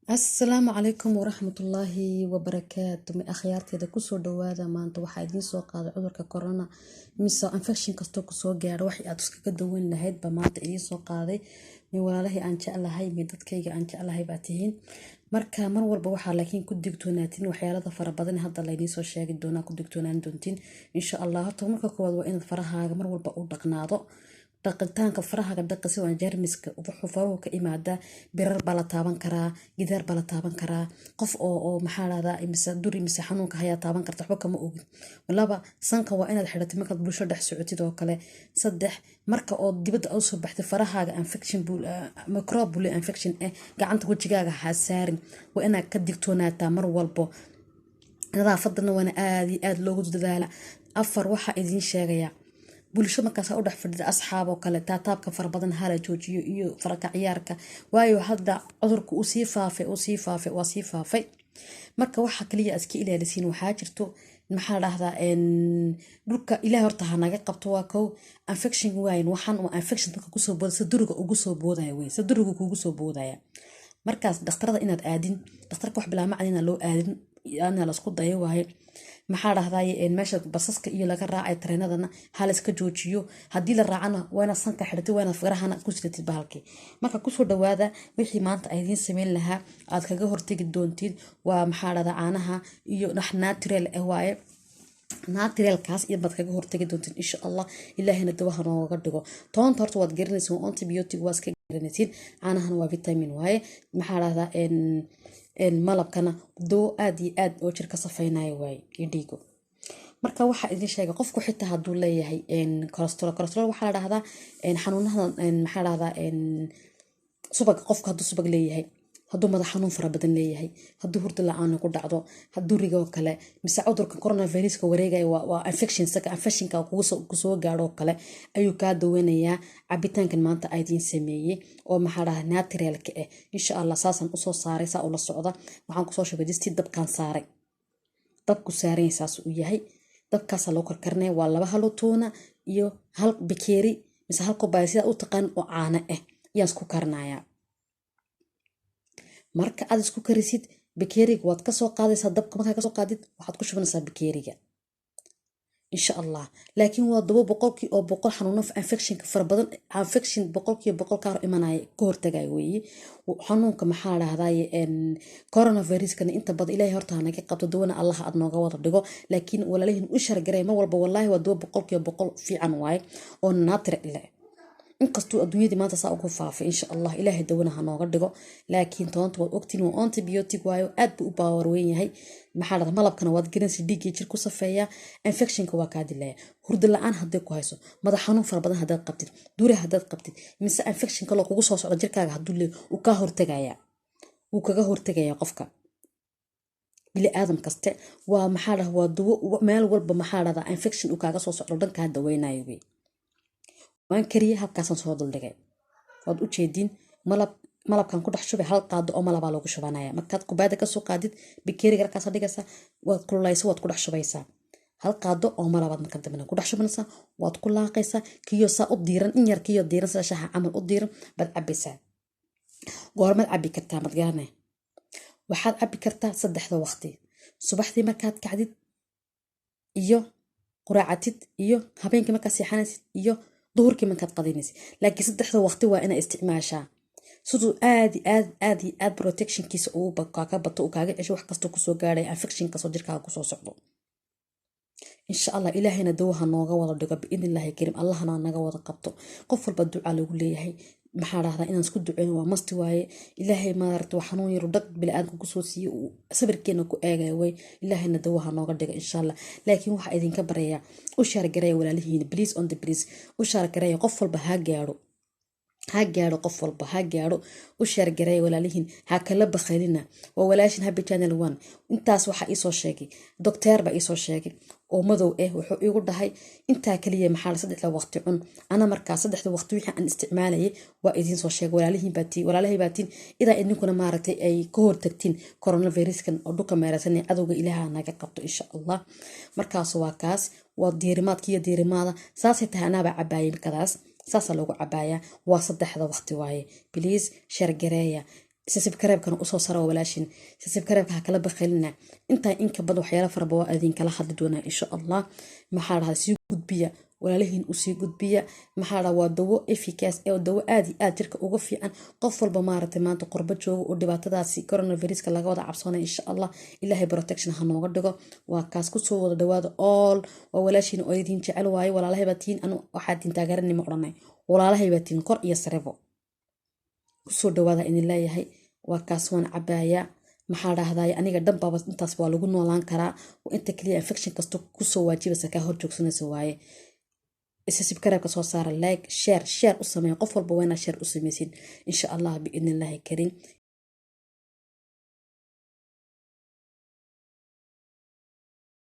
Asalaamu calaykum waraxmatullaahi wabarakaatu. Ma akhyaarteeda, kusoo dhawaada. Maanta waxaa idiin soo qaaday cudurka corona mise infection kastoo kusoo gaaro, wax aad iskaga daweyn lahayd baa maanta idiin soo qaaday. Mi walaalahii aan jeclahay, mi dadkayga aan jeclahay baa tihiin. Marka mar walba waxaa laakiin ku digtoonaatiin waxyaalada fara badan hadda laydiin soo sheegi doonaa, ku digtoonaan doontiin insha Allah. Horta marka koowaad waa inaad farahaaga mar walba u dhaqnaado. Dhaqitaanka farahaaga dhaqisi waa jeermiska wuxuu faruhu ka imaadaa. Birar baa la taaban karaa, gidaar baa la taaban karaa, qof oo maxaa lahdaa mise duri mise xanuunka hayaa taaban karta, waxba kama ogin. Laba, sanka waa inaad xidhatid markaad bulsho dhex socotid oo kale. Saddex, marka oo dibadda usoo baxtay farahaaga infection microbe bule infection gacanta wejigaaga ha saarin. Waa inaad ka digtoonaataa mar walbo, nadaafadana waana aad iyo aad loogu dadaala. Afar, waxaa idiin sheegayaa bulsho markaas u dhex fadhida asxaab oo kale, taataabka fara badan hala joojiyo iyo faraka ciyaarka, waayo hadda cudurka uu sii faafay, uu sii faafay, waa sii faafay. Marka waxa kaliya iska ilaalisiin waxaa jirto, maxaa la dhahdaa, dhulka Ilaah horta ha naga qabto. Waa kow infection waayin, waxaan waa infection dadka kusoo booda si duriga ugu soo boodaya wey, si duriga kugu soo boodaya. Markaas dhakhtarada inaad aadin, dhakhtarka wax bilaa macna inaan loo aadin ana lasku dayo waaye. Maxaa dhahdaye, meesha basaska iyo laga raacay tareenadana ha la iska joojiyo. Haddii la raacana waa inaad sanka xidhatid, waa inaad farahana ku sidatid bahalkii. Marka kusoo dhawaada wixii maanta ay idiin sameyn lahaa aad kaga hortegi doontid. Waa maxaa dhahdaa, caanaha iyo wax natural ah waaye. Naturalkaas iyo baad kaga hortegi doontiin insha Allah. Ilaahayna dawaha nooga dhigo. Toonta horta waad garanaysin, waa antibiotic, waa iska garanaysin. Caanahana waa vitamin waaye. Maxaa dhahdaa, malabkana dawo aad iyo aad oo jirka safeynaya waaye iyo dhiigo. Marka waxaa idin sheegay, qofku xitaa hadduu leeyahay cholesterol. Cholesterol waxaa la dhahdaa xanuunada, maxaa dhahdaa, subag. Qofku hadduu subag leeyahay, hadduu madax xanuun fara badan leeyahay, hadduu hurdo la-aan ku dhacdo, hadduu rigoo kale mise cudurka coronaviruska wareegaya, waa infection, saka infectionka kusoo gaadho kale ayuu kaa daweynayaa cabitaankan maanta idiin sameeyey oo maxaa dhaha naturalka ah insha Allah. Saasaan usoo saaray, saa ula socda. Waxaan kusoo shubay disti, dabkaan saaray, dabku saaran saas uu yahay, dabkaasaa loo karkarinaya. Waa 2 halo tuuna iyo hal bakeeri mise hal kobaaya sidaa u taqaan oo caano ah ayaan isku karinayaa. Marka aad isku karisid, bakeeriga waad kasoo qaadaysaa dabka. Markaa kasoo qaadid, waxaad ku shubanaysaa bakeeriga insha Allah. Laakiin waa dabo 100% xanuuno infectionka fara badan, infection 100% kaa hor imanaya ka hortagaya weeye. Xanuunka maxaa la dhahdaye, coronaviruskana inta badan Ilaahay horta ha naga qabto, dawana Allah aad nooga wada dhigo. Laakiin walaalihiin u shargaray mar walba, wallaahi waa dawo 100% fiican waaye oo natural leh, inkastuu adduunyadii maanta saa ugu faafay. Insha Allah Ilaahay dawana ha nooga dhigo. Laakiin toonta waad ogtiin, waa antibiotic waayo, aad buu u power weyn yahay. Maxaa dhahda, malabkana waad garanaysa, dhiiggii jir ku safeeyaa, infectionka waa kaa dilaya. Hurdo la-aan hadday ku hayso, madax xanuun fara badan haddaad qabtid, duri haddaad qabtid mise infection kaloo kugu soo socda jirkaaga hadduu leeyo, wuu kaa hortagayaa, wuu kaga hortagayaa qofka bili aadam kaste. Waa maxaa dhaha, waa dawo meel walba maxaa dhahda infection uu kaaga soo socdo dhan kaa daweynayo wey. Waan kariyey, halkaasaan soo duldhigay, waad u jeediin. Malab, malabkan ku dhex shubay, hal qaado oo malabaa loogu shubanaya. Markaad kubaayada kasoo qaadid, bakeeriga halkaas dhigaysaa, waad kululaysa, waad ku dhex shubaysaa hal qaado oo malabaad. Marka dambena ku dhex shubanaysaa, waad ku laaqaysaa kiyo saa u diiran, in yar kiyo diiran, sida shaha camal u diiran baad cabaysaa. Goormaad cabi kartaa? Mad garanay, waxaad cabi kartaa saddexda waqti: subaxdii markaad kacdid iyo quraacatid, iyo habeenkii markaad seexanaysid, iyo duhurkii markaad qadinaysid. Laakiin saddexda waqti waa inaa isticmaashaa siduu aad aad aad iyo aad protectionkiisa uu kaaga bato, uu kaaga cesho wax kastoo kusoo gaadhay, infection kastoo jirkaaga kusoo socdo insha Allah. Ilaahayna dawaha nooga wada dhigo biidni Illaahi kariim. Allahna naga wada qabto. Qof walba ducaa lagu leeyahay. Maxaa dhahdaa, inaan isku duceyno waa must waaye. Ilaahay maaragta waa xanuun yaru dhag bili-aadamka kusoo siiye, uu sabirkeena ku eegaya way. Ilaahayna dawaha nooga dhiga insha Allah. Laakiin waxaa idinka baryayaa, u share gareeya walaalihiina, please on the please, u share gareeya. Qof walba ha gaadho, ha gaadho, qof walba ha gaadho. U share gareeya walaalihiin, ha kala bakhaylina. Waa walaashin Happy Channel One. Intaas waxaa iisoo sheegay docteer baa iisoo sheegay oo madow ah. Wuxuu iigu dhahay intaa kaliya, maxaa, saddexda waqti cun. Ana markaa saddexda waqti wixii aan isticmaalayay waa idiin soo sheegay. Walaalihiin baatiin, walaalahay baatiin, idaa idinkuna maaragtay ay ka hortagtiin coronaviruskan oo dhulka meeraysan ee cadowga. Ilaaha naga qabto insha Allah. Markaas waa kaas, waa diirimaadkiiyo diirimaada saasay tahay. Anaabaa cabaayay markadaas, saasaa loogu cabaayaa. Waa saddexda waqti waaye. Please share gareeya. Subscribe-kana usoo sara waa walaashin. Subscribe-ka ha kala bakhaylina. Intaa inka badan waxyaala faraba waa idinkala hadli doonaa, insha Allah. Maxaa dhahdaa, sii gudbiya, walaalihiin usii gudbiya. Maxaa dhahdaa, waa dawo efficace ee dawo aad iyo aad jirka uga fiican. Qof walba, maaragtay, maanta qurbo jooga oo dhibaatadaasi coronaviruska laga wada cabsoonay, insha Allah Ilaahay protection ha nooga dhigo. Waa kaas, kusoo wada dhawaada all. Waa walaashiin oo idin jecel waaye. Walaalahay baa tihiin. Anu waxaa idin taageeranima odhanay, walaalahay baa tihiin, kor iyo sarebo kusoo dhawaada idin leeyahay. Waa kaas, waan cabayaa. Maxaa dhahday, aniga dhanbaaba intaas waa lagu noolaan karaa. Waa inta kaliya infection kasta kusoo waajibaysa, kaa hor joogsanaysa waaye. Subscribe-ka soo saara, like, share, share u sameeya. Qof walba waa inaad share u sameysid, insha Allah, biidnillaahi karim.